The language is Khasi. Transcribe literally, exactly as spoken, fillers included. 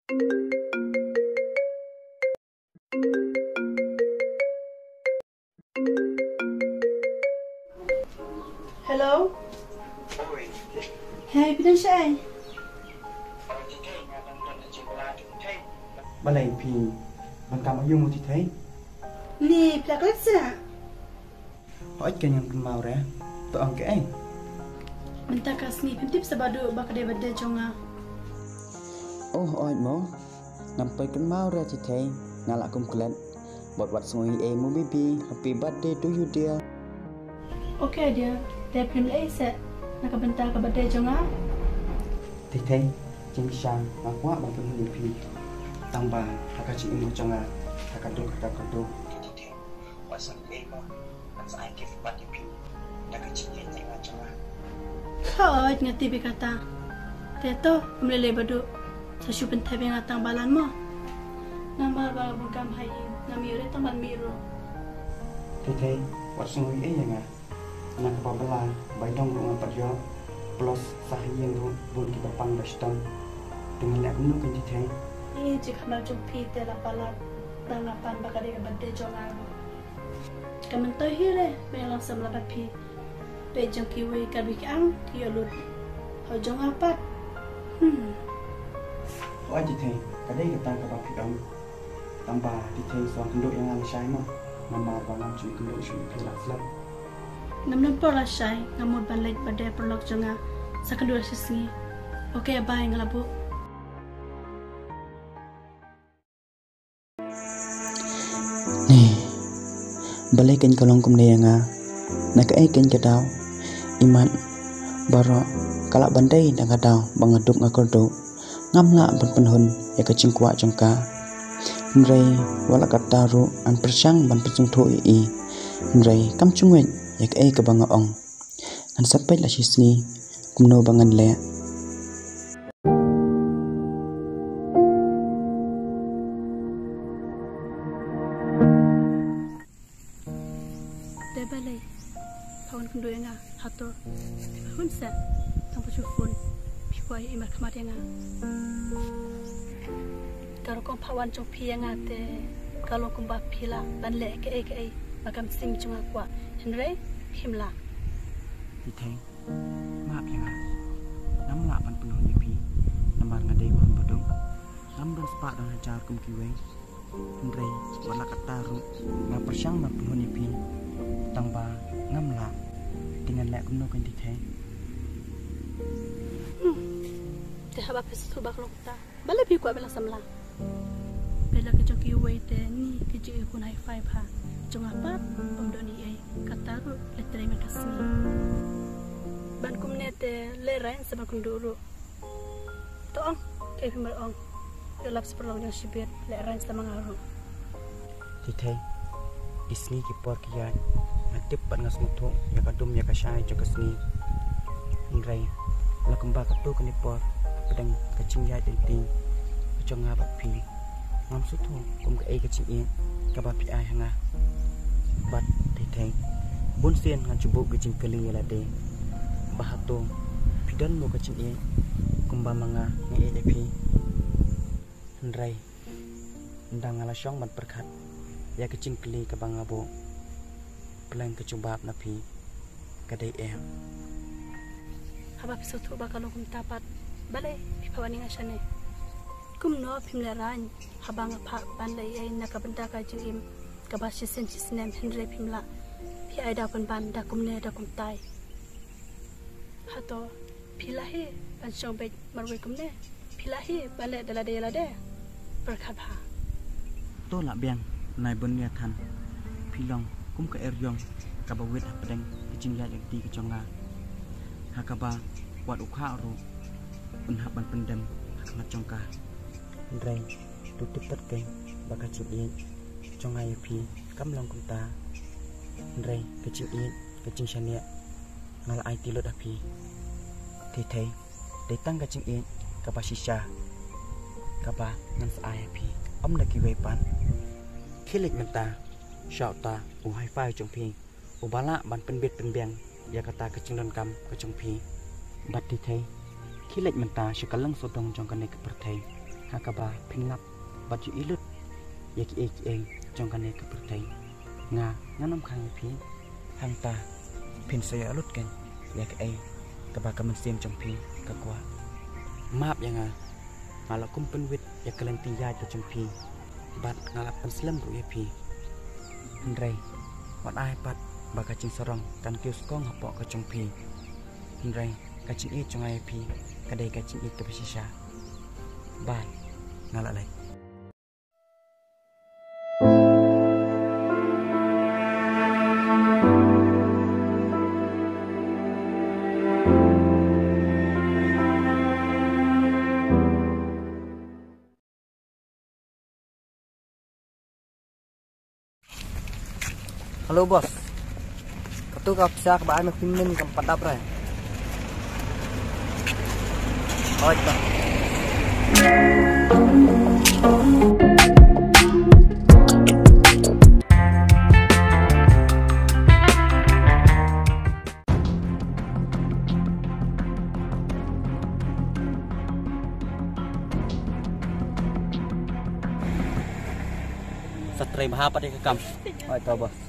Hello. Hey, phi don shaei? Balei phi ban kam aïu mo Thithei? Ni phi la klet sa? Hooid, ka ngan kynmaw re. To ong kaei? Mynta ka sngi phim tip sa ba duh ba ka dei birthday jong nga. Oh, hooid mo. Ngam poi kynmaw re Thithei, nga la kum klet. Bad wat sngew ei mo baby, happy birthday to you dear. Okay dear, te phim leh ei sa na ka bynta ka birthday jong nga. Thithei, jingshisha nga kwah ban pynhun ïa phi. Tang ba ha ka jingim jong nga, ha ka duk ha ka kyrduh. Wat sngew ei mo, ngan sa ai gift pat ïa phi da ka jingïeit jong nga. Hooid, nga tip ïa kata. Te to, ym lei lei ba duh, sa shu pynthep ïa nga tang ba lan mo. Namar ba nga bun kam ha ïing, ngam ïoh re tang ban mih ruh. Thithei, wat sngew ei ïa nga. Na kaba bylla ba i dong ruh ngam pat ïoh. Plus sa ha ïing ruh bun kiba pang ba shitom. Te ngan leh kumno kein Thithei? Ïa jingkhamar jong phi te la palat. Tang nga pan ba ka dei ka birthday jong nga ruh. Ka myntoi hi re ba ïalang samla bad phi. Peit jong kiwei ka dei ki ang ki ïoh lut. Hooid, jong nga pat. Hmm. Hooid Thithei, ka dei kata kaba phi ong. Tang ba Thithei sa kynduh ïa nga lashai mo. Namar ba ngam ju kynduh shuh ïa phi la slem. Ngam don por lashai, nga mut ban leit birthday paralok jong nga. Sa kynduh la shisngi. Okay, bye, nga la buh. Ni, balei kein ka long kumne ïa nga? Na kaei kein ka daw? Imat baroh ka lah ban dei da ka daw ba nga duk nga kyrduh. Ngam lah ban pynhun ïa ka jingkwah jong ka. Hynrei wat la katta ruh ngan pyrshang ban pynsngewthuh ïa i. Hynrei kam ju ngeit ïa kaei kaba nga ong. Ngan sa peit la shisngi kumno ba ngan leh. Te balei pha wan kynduh ïa nga? Hato phi pha hun sa? Tang ba shu phone phi kwah ïa i markhmat ïa nga. Ka rukom pha wan jong phi ïa nga te ka long kumba phi lah ban leh kaei kaei ba ka mynsiem jong nga kwah, hynrei phim lah. Thithei, map ïa nga. Ngam lah ban pynhun ïa phi namar nga dei u khun baduk. Ngam don spah don hajar kum kiwei. Hynrei wat la katta ruh nga pyrshang ban pynhun ïa phi. Tang ba ngam lah. Te ngan leh kumno kein Thithei? Hmm. Te haba phi sngewthuh ba ka long kata, balei phi kwah ban long samla? Phi la ki jong kiwei te ni ki jingïakhun hi-fi bha. Jong nga pat ym don ei ei, kata ruh la trei man ka sngi. Ban kumne te lehraiñ sa ban kynduh ruh. To ong, kaei phim ong. Ïa lap sa paralok jong shibit, lehraiñ sa ma nga ruh. Thithei, ki sngi ki por ki ïaid, nga tip bad nga sngewthuh ïa ka dum ïa ka shai jong ka sngi. Hynrei la kumba katto katne por, hapdeng ka jingïaid lynti ka jong nga bad phi, ngam sngewthuh kum kaei ka jingïeit kaba phi ai ha nga. Bad Thithei, bun sien nga ju buh ka jingkylli ïa lade, ba hato phi don mo ka jingïeit kumba ma nga nga ïeit ïa phi? Hynrei ynda nga la shong ban pyrkhat ïa ka jingkylli kaba nga buh, pleng ka jubab na phi ka dei em. Haba phi sngewthuh ba ka long kumta pat, balei phi phah wan ïa nga shane? Kumno phim lehraiñ haba nga phah ban leh ei ei na ka bynta ka jingim kaba shisien shisnem, hynrei phim lah. Phi ai daw pynban da kumne da kumtai. Hato phi lah hi ban shong beit marwei kumne? Phi lah hi ban leh da lade ïa lade? Pyrkhat bha. To lah biang, Nai Bun Nia Than. Phi long kum ka eriong kaba wit hapdeng ka jingïaid lynti ka jong nga, ha kaba wat u kha ruh un hap ban pyndem ha khmat jong ka. Hynrei to tip pat kein ba ka jingïeit jong nga ïa phi kam long kumta. Hynrei ka jingïeit, ka jingshaniah nga la aiti lut ha phi. Thithei, dei tang ka jingïeit kaba shisha kaba ngan sa ai ha phi, ym da kiwei pat. Khie leit mynta sha uta u hi-fi jong phi, uba lah ban pynbit pynbiang ïa kata ka jingdonkam ka jong phi. Bad Thithei, khie leit mynta sha ka lang sawdong jong kane ka pyrthei. ha kaba phin lap bad ïohi lut ïa kiei kiei jong kane ka pyrthei. Nga ngan ym khang ïa phi. Hangta phin sa ïohi lut kein ïa kaei kaba ka mynsiem jong phi ka kwah. Map ïa nga, nga la kum pynwit ïa ka lynti ïaid ka jong phi bad nga la pynslem ruh ïa phi. Hynrei wat ai pat ba ka jingsarong kan kiew skong hapoh ka jong phi. Hynrei ka jingïeit jong nga ïa phi ka dei ka jingïeit kaba shisha. Bye, nga la leit. Hello boss. Katu ka pisa kaba ai ma phi mynnin kam pat dap re. Hoi ta. Sa trei bha pat ïa ka kam. Hoi ta boss.